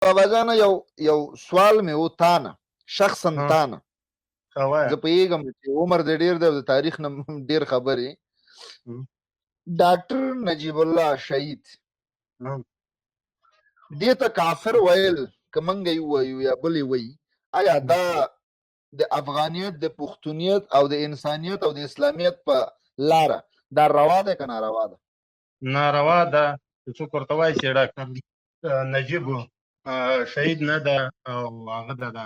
بابا جانه، یو یو سوال مې و تانه، شخصا تانه. زه پوهېږم چې عمر دې ډېر دی او د تاریخ نه ډېر خبرې. ډاکټر نجیب الله شهید دې ته کافر ویل، که مونږ یې ووایو یا بل یې وایي، آیا دا د افغانیت، د پښتونیت او د انسانیت او د اسلامیت په لاره دا روا ده که ناروا ده؟ ناروا ده. چې څوک ورته وایي چې ډاکټر نجیب شهید نه ده او هغه ده، دا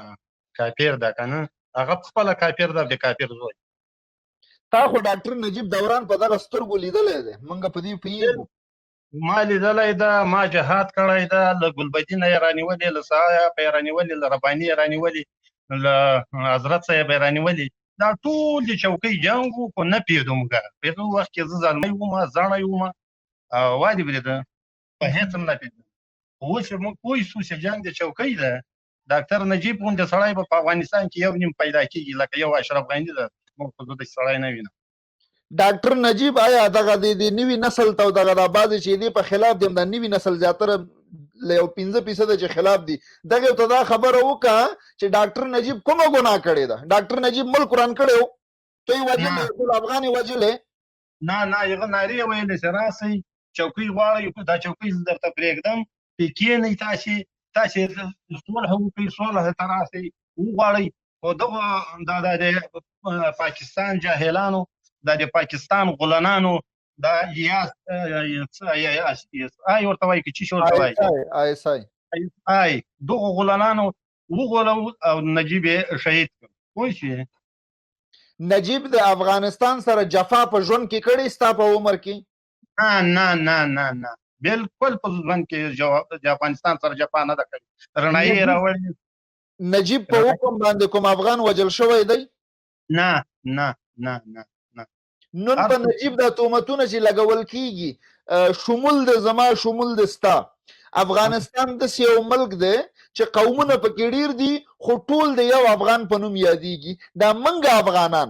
کافر ده که نه، هغه خپله کافر ده، د کافر زوی. تا خو ډاکټر نجیب دوران په دغه سترګو لیدلی دی، مونږ په دې پوهېږو. ما لیدلی ده، ما جهاد کړی ده، له ګلبدین یې رانیولې، له صاحب یې رانیولې، له رباني یې رانیولې، له حضرت صاحب یې رانیولې. دا ټول د چوکۍ جنګ و، خو نه پوهېدو موږ. په هغه وخت کې زه زلمی وم، زڼی وم، وادي برېده، په هېڅ هم نه پوهېدم. خو اوس چې موږ پوه شو چې جنګ د چوکۍ ده، ډاکټر نجیب غوندې سړی به په افغانستان کې یو نیم پیدا کېږي، لکه یو اشرف غني ده، موږ خو زه داسې سړی نه وینم. ډاکټر نجیب آیا دغه د نوي نسل ته، دغه د بعضې چې دی په خلاف دی، دا نوي نسل زیاتره له یو 5% چې خلاف دي، دغه ته دا خبره وکړه چې ډاکټر نجیب کومه ګناه کړې ده؟ ډاکټر نجیب ملک وران کړی و، ته یې وژلی، ټول افغان یې وژلی. نه نه، هغه نارې ویلې چې راسئ، چوکۍ غواړئ، دا چوکۍ زه درته پرېږدم، پرې کښېنئ، تاسې صلح وکړئ، صلح ته راسئ، وغواړئ. خو دغه دا د پاکستان جاهلانو، دا د پاکستان غلنانو، دا یاس آی ورته وایي که چی شي ورته وایي، آی اس آی، آی، دغو غلنانو وغولو او نجیب یې شهید کړ. پوه شوې؟ نجیب د افغانستان سره جفا په ژوند کې کړې ستا په عمر کې؟ نه نه نه نه نه، بالکل په ژوند کې د افغانستان سره جفا نه ده کړې، رڼایي یې راوړې. نجیب په حکم باندې کوم افغان وژل شوی دی؟ نه نه نه نه نه. نن په نجیب دا تهمتونه چې لګول کیږي، شمول د زما، شمول د ستا، افغانستان داسې یو ملک دی چې قومونه پکې ډیر دي، خو ټول د یو افغان په نوم یادیږي. دا منګه افغانان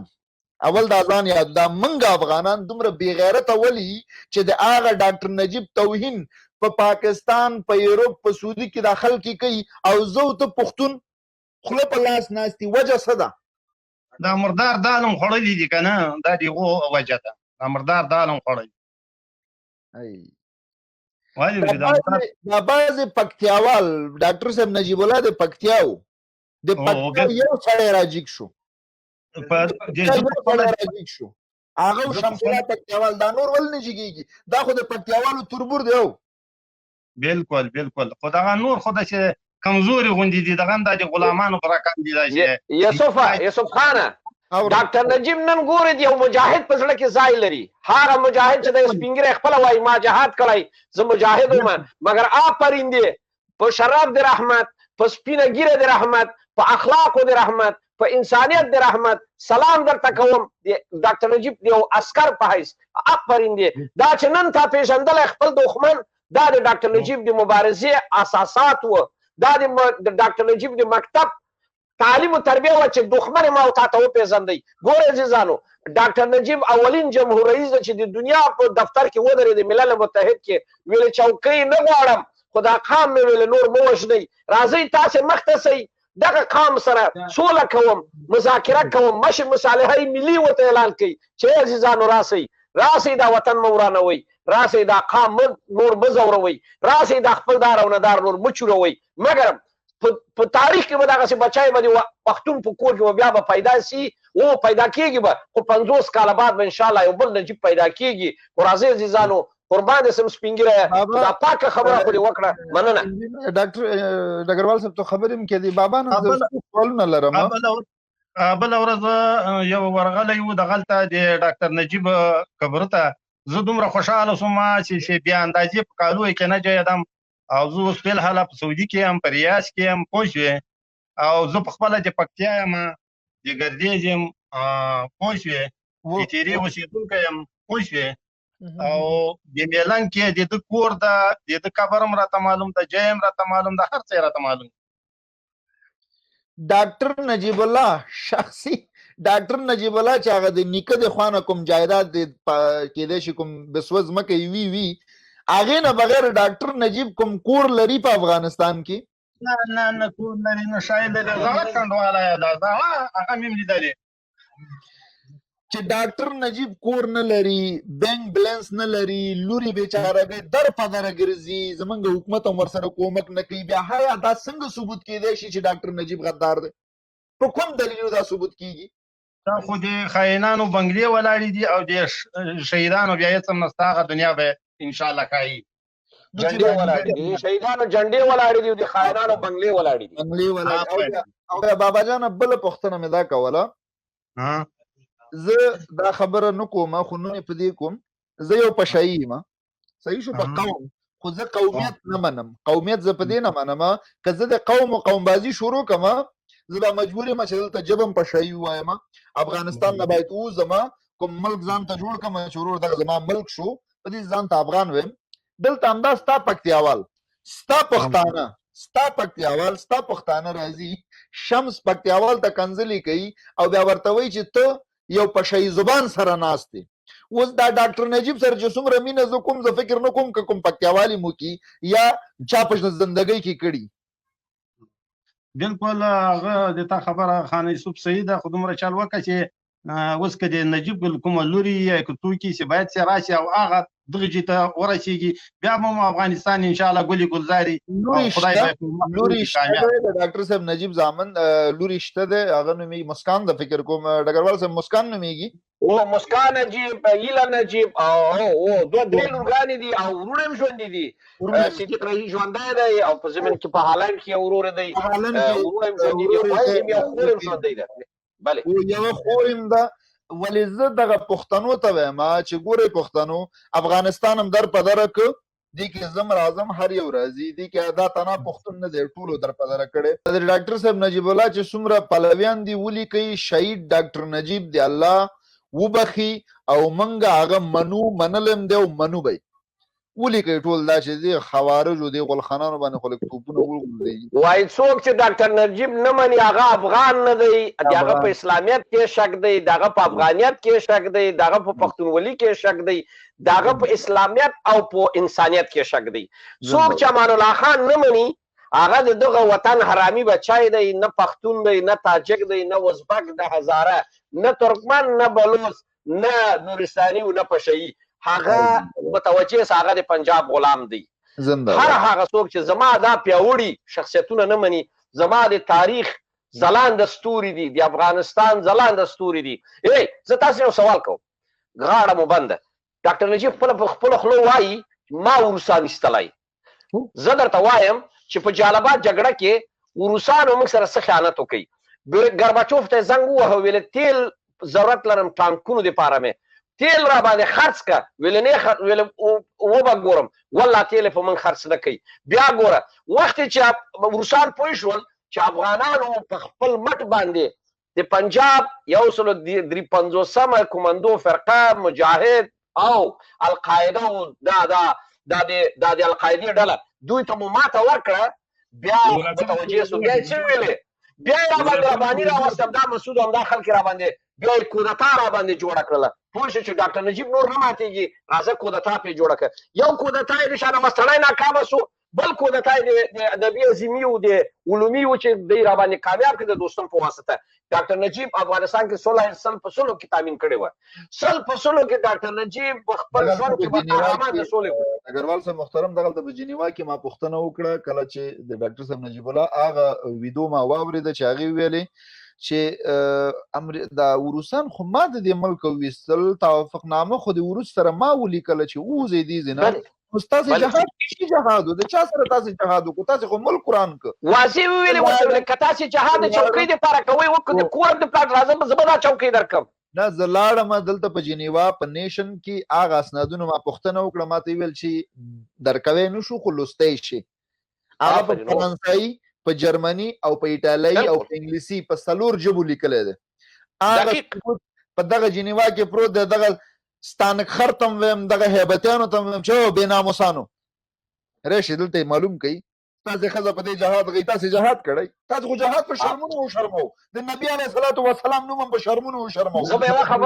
اول دا ځان یاد، دا منګه افغانان دومره بې غیرته ولي چې د هغه ډاکټر نجیب توهین په پاکستان، په یوروپ، په سعودي کې دا خلک کوي، او زه او ته پښتون خوله په لاس ناست. وجه څه ده؟ دا مردار دالم خوړلي دي که نه، دا د هغو وجه ده، دا مردار دالم خوړلي. دا بعضې پکتیاوال، ډاکټر صاحب نجیب الله د پکتیا و، د پکتیا یو سړی راجیګ شو، راجیګ شو، هغه شمس الله پکتیاوال، دا نور ول نه جګېږي؟ دا خو د پکتیاوالو تربور دی. او بالکل بالکل، خو دغه نور خو داسې کمزوري غوندې دي، دغه هم د غلامانو برکان دي. داسې یوسف خانه، ډاکټر نجیب نن ګورې دی یو مجاهد په زړه کې ځای لري، هغه مجاهد چې د سپینږیری خپله وایي ما جهاد کړی، زه مجاهد وم، مګر آ پرندې په شرف د رحمت، په سپینه ږیره د رحمت، په اخلاقو د رحمت، په انسانیت د رحمت، سلام درته کوم. ډاکټر نجیب د یو عسکر په حیث اپ پرندې، دا چې نن تا پېژندلی خپل دښمن، دا د ډاکټر نجیب د مبارزې اساسات و، دا د ډاکټر نجیب د مکتب تعلیم و تربیه وه چې دښمن ما او تا ته وپېژندی. ګورئ عزیزانو، ډاکټر نجیب اولین جمهور رئیس ده چې د دنیا په دفتر کې ودرېد، ملل متحد کې ویلې چوکۍ نه غواړم، خو دا قام مې ویلې نور مه وژنئ، راځئ تاسې مخته سئ، دغه قام سره سوله کوم، مذاکره کوم، مشر مصالحه ملي ورته اعلان کوي چې عزیزانو راسئ، راسئ دا وطن مه ورانوئ، راسئ دا قام نور مه ځوروئ، راسئ دا خپل دار او ندار نور مه چوروئ. مګر په تاریخ کې به دغسې بچی به د پښتون په کور کې به بیا به پیدا سي، او پیدا کېږي به، خو 50 کاله بعد به انشاءالله یو بل نجیب پیدا کېږي. خو راځئ عزیزانو، قربان دې سم سپینږیری، دا پاکه خبره خو دې وکړه، مننه. ډاکټر ډګروال صاحب ته خبرې هم کېدې، بابا نه زه سوالونه لرم. بله ورځ یو ورغلی و دغلته د ډاکټر نجیب قبر ته، زه دومره خوشحاله شوم چې بیا اندازې په کالو کې نه جایدم، او زه اوس فلحال په سعودي کې یم، په ریاض کې یم، پوه شوې؟ او زه په خپله د پکتیا یم، د ګردېز یم، پوه شوې؟ د تیرې اوسېدونکی یم، پوه شوې؟ او د میلنګ کې د ده کور ده، د ده قبر هم راته معلوم ده، ځای هم راته معلوم ده، هر څه یې راته معلوم. ډاکټر نجیب الله شخصي، ډاکټر نجیب الله چې هغه د نیکه د خوا نه کوم جایداد دی کېدای شي کوم بسوه ځمکه یې وي، هغې نه بغیر ډاکټر نجیب کوم کور لري په افغانستان کې؟ نه نه نه، کور لري نه شای لري، زړه کنډواله یې ده، زړه هغه مې هم لیدلې. چې ډاکټر نجیب کور نه لري، بانک بیلانس نه لري، لوري بیچارهګۍ در په در ګرځي، زمونږ حکومت هم ورسره کومک نه کوي، بیا حیا دا څنګه ثبوت کېدای شي چې ډاکټر نجیب غدار دی؟ په کوم دلیل دا ثبوت کیږي؟ دا خو د خاینانو بنگلې ولاړې دي او د شهیدانو بیا هېڅ هم نشته، هغه دنیا به ان شاء الله ښایي. جنډې ولاړې دي، شهیدانو جنډې ولاړې دي او د خاینانو بنگلې ولاړې دي، بنگلې ولاړې. او بابا جان، بله پوښتنه مې دا کوله، زه دا خبره نه کوم خو نوم یې په دې کوم، زه یو پشهيي یم، صحیح شو، په قوم، خو زه قومیت نه منم. قومیت زه په دې نه منم که زه د قوم او قومبازي شروع کړم، زه به مجبور یم چې دلته ژبه هم پشهيي ووایم، افغانستان نه باید ووځم، کوم ملک ځان ته جوړ کړم چې ورور دغه زما ملک شو، په دې ځان ته افغان وایم. دلته همدا ستا پکتیاوال، ستا پښتانه، ستا پکتیاوال، ستا پښتانه راځي شمس پکتیاوال ته کنځلې کوي او بیا ورته وایي چې ته یو پشهيي زبان سره ناست یې. اوس دا ډاکټر نجیب سره چې څومره مینه زه کوم، زه فکر نه کوم که کوم پکتیاوالي مو کي یا چا په زندګۍ کې کړي. بالکل هغه د تا خبره خان یوسف صحیح ده، خو دومره چل وکړه چې اوس که د نجیب ګل کومه لوري یا که څوک یې چې باید چې راشي او هغه دغه چې ته ورسېږي، بیا به مو افغانستان ان شاء الله ګلې ګلزاري. لوري شته، لوري شته، د ډاکټر صاحب نجیب زامن لوري شته دی، هغه نومېږي مسکان د فکر کوم، ډګروال صاحب مسکان نومېږي. او مسکان نجیب، ایله نجیب، او او دوه درې لورګانې دي او وروڼه هم ژوندي دي. صدیق رهي ژوندی دی او په ضمن کې په هالنډ کې یو ورور دی، وروڼه هم ژوندي دي، خویندې هم یو خور هم ژوندۍ ده. بله یوه خور هم ده. ولې زه دغه پښتنو ته وایم چې ګورئ پښتنو، افغانستان هم در په دره که دې کې زم راځم، هر یو راځي دې کې، دا تنا پښتون نه دی، ټولو در په دره کړی. د ډاکټر صاحب نجیب الله چې څومره پلویان دي ولیکئ شهید ډاکټر نجیب دی الله وبخي، او مونږ هغه منو، منل هم دی او منو به. ولیکئ ټول دا چې دې خوارجو دې غلخانانو باندې خو لږ توپونه وغورځوي. وایي څوک چې ډاکټر نجیب نه مني هغه افغان نه دی، د هغه په اسلامیت کې شک دی، د هغه په افغانیت کې شک دی، د هغه په پښتونولي کې شک دی، د هغه په اسلامیت او په انسانیت کې شک دی. څوک چې امان الله خان نه مني هغه د دغه وطن حرامي بچی دی، نه پښتون دی، نه تاجک دی، نه ازبک، نه هزاره، نه ترکمن، نه بلوڅ، نه نورستاني او نه پشهيي، هغه متوجه سه، هغه د پنجاب غلام دی. هر هغه څوک چې زما دا پیاوړي شخصیتونه نه مني، زما د تاریخ ځلانده ستوري دي، د افغانستان ځلانده ستوري دي. ای زه تاسو یو سوال کوم، غاړه مو بنده، ډاکټر نجیب خپله په خپله خوله وایي ما وروسان ایستلی. زه درته وایم چې په جال آباد جګړه کې وروسانو موږ سره څه خیانت وکړي. ګرباچوف ته زنګ ووهه، ویل تیل ضرورت لرم ټانکونو دپاره مې تیل را باندې خرڅ که، ویل نه ویل وبه ګورم، والله تیل په موږ خرڅ نه کوي. بیا ګوره وخت چې روسان پوه شول چې افغانانو په خپل مټ باندې د پنجاب 153مه کومندو فرقه مجاهد او القاعده او دا دا دا د دا د القاعدې ډله دوی ته مو ماته ورکړه، بیا متوجه سو، بیا یې څه ویلې، بیا یې راباندې رباني راوستم، دا مسعود همدا خلک را باندې بیا یې کودتا را باندې جوړه کړله. پوه شو چې ډاکټر نجیب نور نه ماتېږي، راځه کودتا پرې جوړه کړه. یو کودتا یې نشانه وسړی ناکامه سو، بل کودتا یې د نبي عظیمي او د علومي و چې دی را باندې کامیاب کړ د دوستم په واسطه. ډاکټر نجیب افغانستان کې سوله 100% کې تامین کړې وه، 100% کې ډاکټر نجیب په خپل ژوند کې به ارمان د سولې و. ډګروال صاحب محترم، دغلته په جنیوا کې ما پوښتنه وکړه کله چې د ډاکټر صاحب نجیب الله هغه ویدو ما واورېده چې هغې ویلې چې دا وروسان خو ما د دې ملک ویستل، توافقنامه خو د وروس سره ما ولیکله چې ووځئ دې ځای نه. نو ستاسې جهاد څه جهاد و؟ د چا سره تاسې جهاد وکړو؟ تاسې خو ملک وران کړ. واضح وویلې ورته ویل که تاسې جهاد د چوکۍ دپاره کوئ وکړو، د کور د پلاټ راځم زه به دا چوکۍ درکړم. نه، زه لاړم دلته په جنیوا په نیشن کې هغه اسنادونو ما پوښتنه وکړه، ما ته ویل چې درکوی نه شو خو لوستی شي. هغه په فرانسوي، په جرمني او په ایټالوي او په انګلیسي په 4 ژبو لیکلی دی. هغه په دغه جنیوا کې پروت دی. دغه ستانک خر ته هم وایم، دغه هیبتیانو ته هم وایم چې بې ناموسانو راشئ دلته یې معلوم کړئ. تاسې ښځه په دې جهاد غي، تاسې جهاد کړئ، تاسې خو جهاد په شرمونو وشرمو، د نبي علیه الصلاة والسلام نوم هم په شرمونو وشرمو. زه به یوه خبره